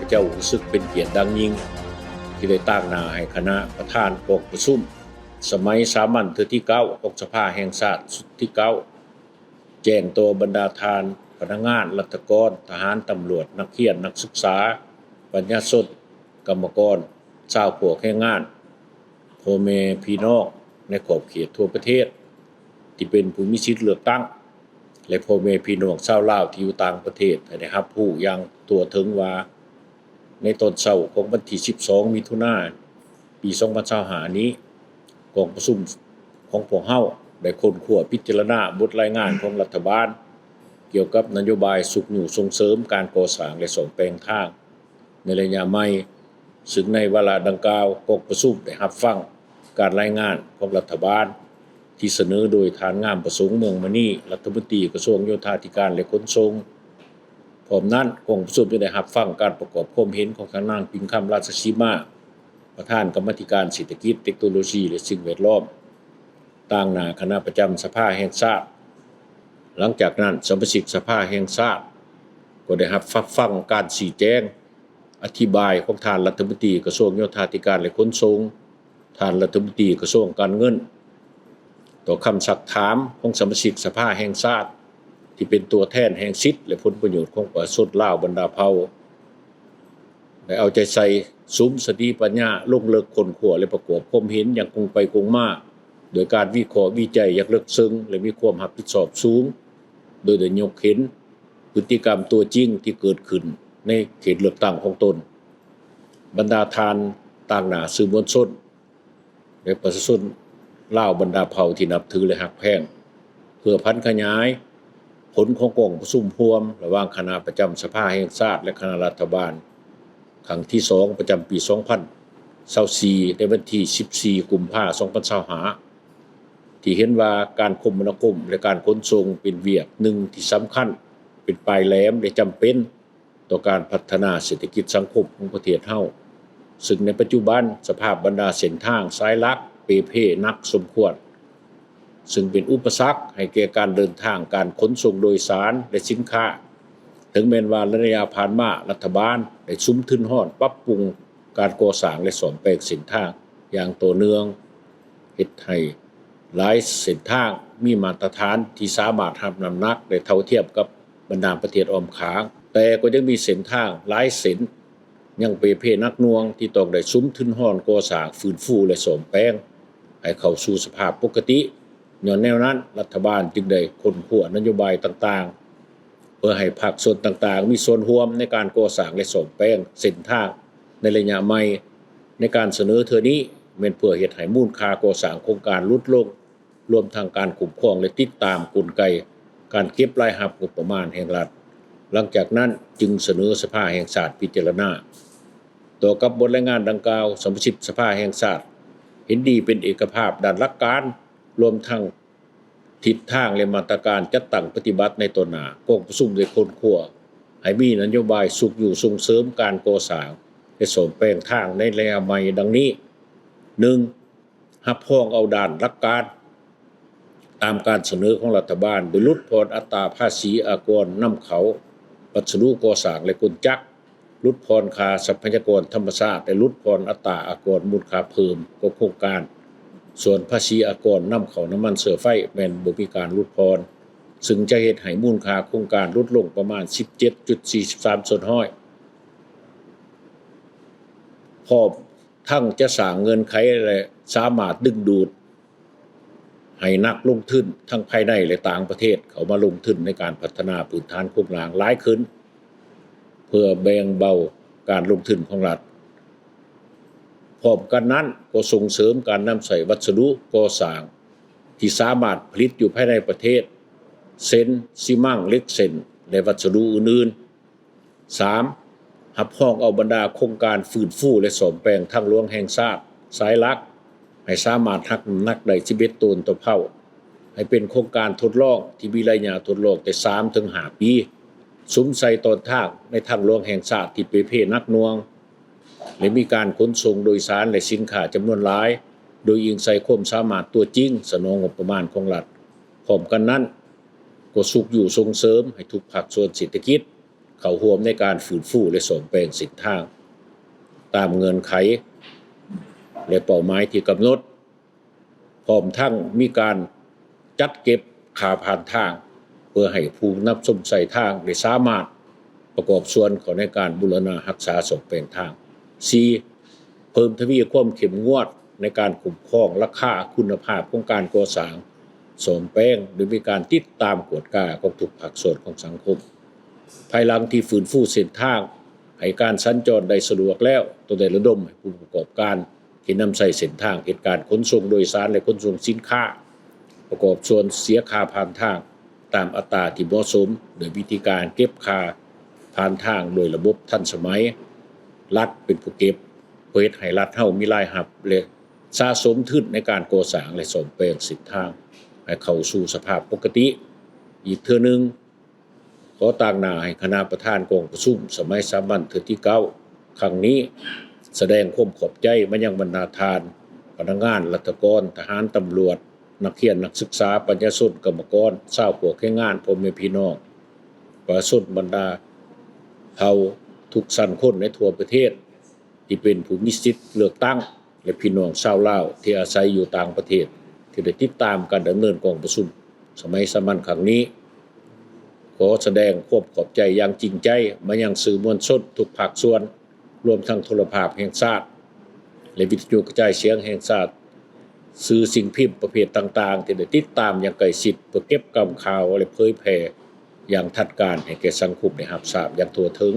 ເຈົ້າຮູ້ສຶກເປັນກຽດຢ່າງຍິ່ງ ທີ່ໄດ້ຕາງໜ້າໃຫ້ຄະນະປະທານກອງປະຊຸມສະໄໝສາມັນເທື່ອທີເກົ້າຂອງສະພາແຫ່ງຊາດຊຸດທີເກົ້າ ແຈ້ງຕໍ່ບັນດາທ່ານພະນັກງານ, ລັດຖະກອນ, ທະຫານ, ຕຳຫຼວດ, ນັກຮຽນ, ນັກສຶກສາ, ປັນຍາຊົນ, ກຳມະກອນ, ຊາວພວກແຮງງານ, ພໍ່ແມ່ພີ່ນ້ອງໃນຂອບເຂດທົ່ວປະເທດ ທີ່ເປັນຜູ້ມີສິດເລືອກຕັ້ງ ແລະ ພໍ່ແມ່ພີ່ນ້ອງຊາວລາວທີ່ຢູ່ຕ່າງປະເທດ ໃຫ້ໄດ້ຮັບຮູ້ຢ່າງທົ່ວເຖິງວ່າ ໃນຕອນເຊົ້າຂອງວັນທີສິບສອງ ມິຖຸນາ ປີສອງພັນຊາວຫ້ານີ້ ກອງປະຊຸມຂອງພວກເຮົາໄດ້ຄົ້ນຄວ້າພິຈາລະນາບົດລາຍງານຂອງລັດຖະບານ ກ່ຽວກັບນະໂຍບາຍຊຸກຍູ້ສົ່ງເສີມການກໍ່ສ້າງ ແລະ ສ້ອມແປງທາງໃນໄລຍະໃໝ່, ຊຶ່ງໃນວາລະດັ່ງກ່າວ ກອງປະຊຸມໄດ້ຮັບຟັງການລາຍງານຂອງລັດຖະບານ ທີ່ສະເໜີໂດຍທ່ານ ງາມປະສົງ ເມືອງມະນີ ລັດຖະມົນຕີກະຊວງໂຍທາທິການ ແລະ ຂົນສົ່ງ. ພ້ອມນັ້ນ, ກອງປະຊຸມຍັງໄດ້ຮັບຟັງການປະກອບຄວາມເຫັນຂອງທ່ານນາງ ປິ່ງຄຳ ລາຊະສີມາ ປະທານກຳມາທິການເສດຖະກິດ, ເຕັກໂນໂລຊີ ແລະ ສິ່ງແວດລ້ອມ ຕາງໜ້າຄະນະປະຈຳສະພາແຫ່ງຊາດ. ຫຼັງຈາກນັ້ນ, ສະມາຊິກສະພາແຫ່ງຊາດກໍໄດ້ຮັບຟັງການຊີ້ແຈງ ອະທິບາຍຂອງທ່ານລັດຖະມົນຕີກະຊວງໂຍທາທິການ ແລະ ຂົນສົ່ງ, ທ່ານລັດຖະມົນຕີກະຊວງການເງິນ ຕໍ່ຄຳຊັກຖາມຂອງສະມາຊິກສະພາແຫ່ງຊາດ ທີ່ເປັນຕົວແທນແຫ່ງສິດ ແລະ ຜົນປະໂຫຍດຂອງປະຊາຊົນລາວບັນດາເຜົ່າ ໄດ້ເອົາໃຈໃສ່ສຸມສະຕິປັນຍາ ລົງເລິກຄົ້ນຄວ້າ ແລະ ປະກອບຄວາມເຫັນຢ່າງກົງໄປກົງມາ ໂດຍການວິເຄາະວິໄຈຢ່າງເລິກເຊິ່ງ ແລະ ມີຄວາມຮັບຜິດຊອບສູງ ໂດຍໄດ້ຍົກເຫັນ ພຶດຕິກຳຕົວຈິງທີ່ເກີດຂຶ້ນໃນເຂດເລືອກຕັ້ງຂອງຕົນ. ບັນດາທ່ານຕາງໜ້າສື່ມວນຊົນ ແລະ ປະຊາຊົນລາວບັນດາເຜົ່າທີ່ນັບຖື ແລະ ຮັກແພງ ເພື່ອຜັນຂະຫຍາຍຜົນຂອງກອງປະຊຸມຮ່ວມລະຫວ່າງຄະນະປະຈຳສະພາແຫ່ງຊາດ ແລະ ຄະນະລັດຖະບານ ຄັ້ງທີສອງ ປະຈຳປີສອງພັນຊາວສີ່ ໃນວັນທີສິບສີ່ ກຸມພາ ສອງພັນຊາວຫ້າ ທີ່ເຫັນວ່າການຄົມມະນາຄົມ ແລະ ການຂົນສົ່ງເປັນວຽກໜຶ່ງທີ່ສຳຄັນ, ເປັນປາຍແຫຼມ ແລະ ຈຳເປັນຕໍ່ການພັດທະນາເສດຖະກິດສັງຄົມຂອງປະເທດເຮົາ, ຊຶ່ງໃນປັດຈຸບັນສະພາບບັນດາເສັ້ນທາງສາຍຫຼັກເປ່ເພໜັກສົມຄວນ, ຊຶ່ງເປັນອຸປະສັກໃຫ້ແກ່ການເດີນທາງ, ການຂົນສົ່ງໂດຍສານ ແລະ ສິນຄ້າ, ເຖິງແມ່ນວ່າໃນໄລຍະຜ່ານມາລັດຖະບານໄດ້ສຸມທຶນຮ້ອນປັບປຸງ ການກໍ່ສ້າງ ແລະ ສ້ອມແປງເສັ້ນທາງຢ່າງຕໍ່ເນື່ອງ, ເຮັດໃຫ້ຫຼາຍເສັ້ນທາງມີມາດຕະຖານທີ່ສາມາດຮັບນ້ຳໜັກໄດ້ເທົ່າທຽມກັບບັນດາປະເທດອ້ອມຂ້າງ, ແຕ່ກໍຍັງມີເສັ້ນທາງຫຼາຍເສັ້ນຍັງເປ່ເພໜັກໜ່ວງ ທີ່ຕ້ອງໄດ້ສຸມທຶນຮ້ອນກໍ່ສ້າງ, ຟື້ນຟູ ແລະ ສ້ອມແປງໃຫ້ເຂົ້າສູ່ສະພາບປົກກະຕິ. ຍ້ອນແນວນັ້ນ, ລັດຖະບານຈຶ່ງໄດ້ຄົ້ນຄວ້ານະໂຍບາຍຕ່າງໆ ເພື່ອໃຫ້ພາກສ່ວນຕ່າງໆມີສ່ວນຮ່ວມໃນການກໍ່ສ້າງ ແລະ ສ້ອມແປງເສັ້ນທາງໃນໄລຍະໃໝ່. ໃນການສະເໜີເທື່ອນີ້ ແມ່ນເພື່ອເຮັດໃຫ້ມູນຄ່າກໍ່ສ້າງໂຄງການຫຼຸດລົງ, ລວມທັງການຄຸ້ມຄອງ ແລະ ຕິດຕາມກົນໄກການເກັບລາຍຮັບງົບປະມານແຫ່ງລັດ. ຫຼັງຈາກນັ້ນຈຶ່ງສະເໜີສະພາແຫ່ງຊາດພິຈາລະນາ. ຕໍ່ກັບບົດລາຍງານດັ່ງກ່າວ, ສະມາຊິກສະພາແຫ່ງຊາດເຫັນດີເປັນເອກະພາບດ້ານຫຼັກການ, ລວມທັງ ທິດທາງ ແລະ ມາດຕະການຈັດຕັ້ງປະຕິບັດໃນຕໍ່ໜ້າ. ກອງປະຊຸມໄດ້ຄົ້ນຄວ້າໃຫ້ມີນະໂຍບາຍຊຸກຍູ້ສົ່ງເສີມການກໍ່ສ້າງ ແລະ ສ້ອມແປງທາງໃນໄລຍະໃໝ່ດັ່ງນີ້: ໜຶ່ງ, ຮັບຮອງເອົາດ້ານຫຼັກການຕາມການສະເໜີຂອງລັດຖະບານ ໂດຍຫຼຸດຜ່ອນອັດຕາພາສີອາກອນນຳເຂົ້າ, ວັດສະດຸກໍ່ສ້າງ ແລະ ກົນຈັກ, ຫຼຸດຜ່ອນຄ່າຊັບພະຍາກອນທຳມະຊາດ ແລະ ຫຼຸດຜ່ອນອັດຕາອາກອນມູນຄ່າເພີ່ມຂອງໂຄງການ. ສ່ວນພາສີອາກອນນຳເຂົ້ານ້ຳມັນເຊື້ອໄຟແມ່ນບໍ່ມີການຫຼຸດຜ່ອນ, ຊຶ່ງຈະເຮັດໃຫ້ມູນຄ່າໂຄງການຫຼຸດລົງປະມານສິບເຈັດຈຸດສີ່ສິບສາມສ່ວນຮ້ອຍ. ພ້ອມທັງຈະສ້າງເງື່ອນໄຂ ແລະ ສາມາດດຶງດູດ ໃຫ້ນັກລົງທຶນທັງພາຍໃນ ແລະ ຕ່າງປະເທດເຂົ້າມາລົງທຶນໃນການພັດທະນາພື້ນຖານໂຄງລ່າງຫຼາຍຂຶ້ນ ເພື່ອແບ່ງເບົາການລົງທຶນຂອງລັດ. ພ້ອມກັນນັ້ນກໍສົ່ງເສີມການນຳໃຊ້ວັດສະດຸກໍ່ສ້າງທີ່ສາມາດຜະລິດຢູ່ພາຍໃນປະເທດ ເຊັ່ນ ຊີມັງ, ເຫຼັກເສັ້ນ ແລະ ວັດສະດຸອື່ນໆ. ສາມ, ຮັບຮອງເອົາບັນດາໂຄງການຟື້ນຟູ ແລະ ສ້ອມແປງທາງຫຼວງແຫ່ງຊາດສາຍຫຼັກ ໃຫ້ສາມາດຮັບນ້ຳໜັກໄດ້ສິບເອັດໂຕນຕໍ່ເພົ້າ, ໃຫ້ເປັນໂຄງການທົດລອງທີ່ມີໄລຍະທົດລອງແຕ່ສາມເຖິງຫ້າປີ, ສຸມໃສ່ຕອນທາງໃນທາງຫຼວງແຫ່ງຊາດທີ່ເປ່ເພໜັກໜ່ວງ ແລະ ມີການຂົນສົ່ງໂດຍສານ ແລະ ສິນຄ້າຈຳນວນຫຼາຍ, ໂດຍອີງໃສ່ຄວາມສາມາດຕົວຈິງສະໜອງງົບປະມານຂອງລັດ. ພ້ອມກັນນັ້ນ, ກໍຊຸກຍູ້ສົ່ງເສີມໃຫ້ທຸກພາກສ່ວນເສດຖະກິດ ເຂົ້າຮ່ວມໃນການຟື້ນຟູ ແລະ ສ້ອມແປງເສັ້ນທາງ ຕາມເງື່ອນໄຂ ແລະ ເປົ້າໝາຍທີ່ກຳນົດ, ພ້ອມທັງມີການຈັດເກັບຄ່າຜ່ານທາງ ເພື່ອໃຫ້ຜູ້ນຳຊົມໃຊ້ທາງໄດ້ສາມາດປະກອບສ່ວນເຂົ້າໃນການບູລະນະຮັກສາສ້ອມແປງທາງ. ສີ່, ເພີ່ມທະວີຄວາມເຂັ້ມງວດໃນການຄຸ້ມຄອງລາຄາ, ຄຸນນະພາບຂອງການກໍ່ສ້າງ, ສ້ອມແປງ ໂດຍມີການຕິດຕາມກວດກາຂອງທຸກພາກສ່ວນຂອງສັງຄົມ. ພາຍຫຼັງທີ່ຟື້ນຟູເສັ້ນທາງໃຫ້ການສັນຈອນໄດ້ສະດວກແລ້ວ, ຕ້ອງໄດ້ລະດົມໃຫ້ຜູ້ປະກອບການທີ່ນຳໃຊ້ເສັ້ນທາງເຮັດການຂົນສົ່ງໂດຍສານ ແລະ ຂົນສົ່ງສິນຄ້າ ປະກອບສ່ວນເສຍຄ່າຜ່ານທາງຕາມອັດຕາທີ່ເໝາະສົມ, ໂດຍວິທີການເກັບຄ່າຜ່ານທາງໂດຍລະບົບທັນສະໄໝ, ລັດເປັນຜູ້ເກັບ, ເພື່ອເຮັດໃຫ້ລັດເຮົາມີລາຍຮັບ ແລະ ສະສົມທຶນໃນການກໍ່ສ້າງ ແລະ ສ້ອມແປງເສັ້ນທາງໃຫ້ເຂົ້າສູ່ສະພາບປົກກະຕິ. ອີກເທື່ອໜຶ່ງ, ຂໍຕາງໜ້າໃຫ້ຄະນະປະທານກອງປະຊຸມສະໄໝສາມັນເທື່ອທີເກົ້າ ຄັ້ງນີ້ ສະແດງຄວາມຂອບໃຈມາຍັງບັນດາທ່ານພະນັກງານ, ລັດຖະກອນ, ທະຫານ, ຕຳຫຼວດ, ນັກຮຽນ, ນັກສຶກສາ, ປະຊາຊົນ, ກຳມະກອນ, ຊາວພວກແຮງງານ, ພໍ່ແມ່ພີ່ນ້ອງປະຊາຊົນ, ບັນດາເຜົ່າທຸກຊັ້ນຄົນໃນທົ່ວປະເທດ ທີ່ເປັນຜູ້ມີສິດເລືອກຕັ້ງ ແລະ ພີ່ນ້ອງຊາວລາວທີ່ອາໄສຢູ່ຕ່າງປະເທດ ທີ່ໄດ້ຕິດຕາມການດຳເນີນກອງປະຊຸມສະໄໝສາມັນຄັ້ງນີ້. ຂໍສະແດງຄວາມຂອບໃຈຢ່າງຈິງໃຈມາຍັງສື່ມວນຊົນທຸກພາກສ່ວນ, ລວມທັງໂທລະພາບແຫ່ງຊາດ ແລະ ວິທະຍຸກະຈາຍສຽງແຫ່ງຊາດ, ສື່ສິ່ງພິມປະເພດຕ່າງໆ ທີ່ໄດ້ຕິດຕາມຢ່າງໃກ້ຊິດ ເພື່ອເກັບກຳຂ່າວ ແລະ ເຜີຍແຜ່ຢ່າງທັນການໃຫ້ແກ່ສັງຄົມໄດ້ຮັບຊາບຢ່າງທົ່ວເຖິງ.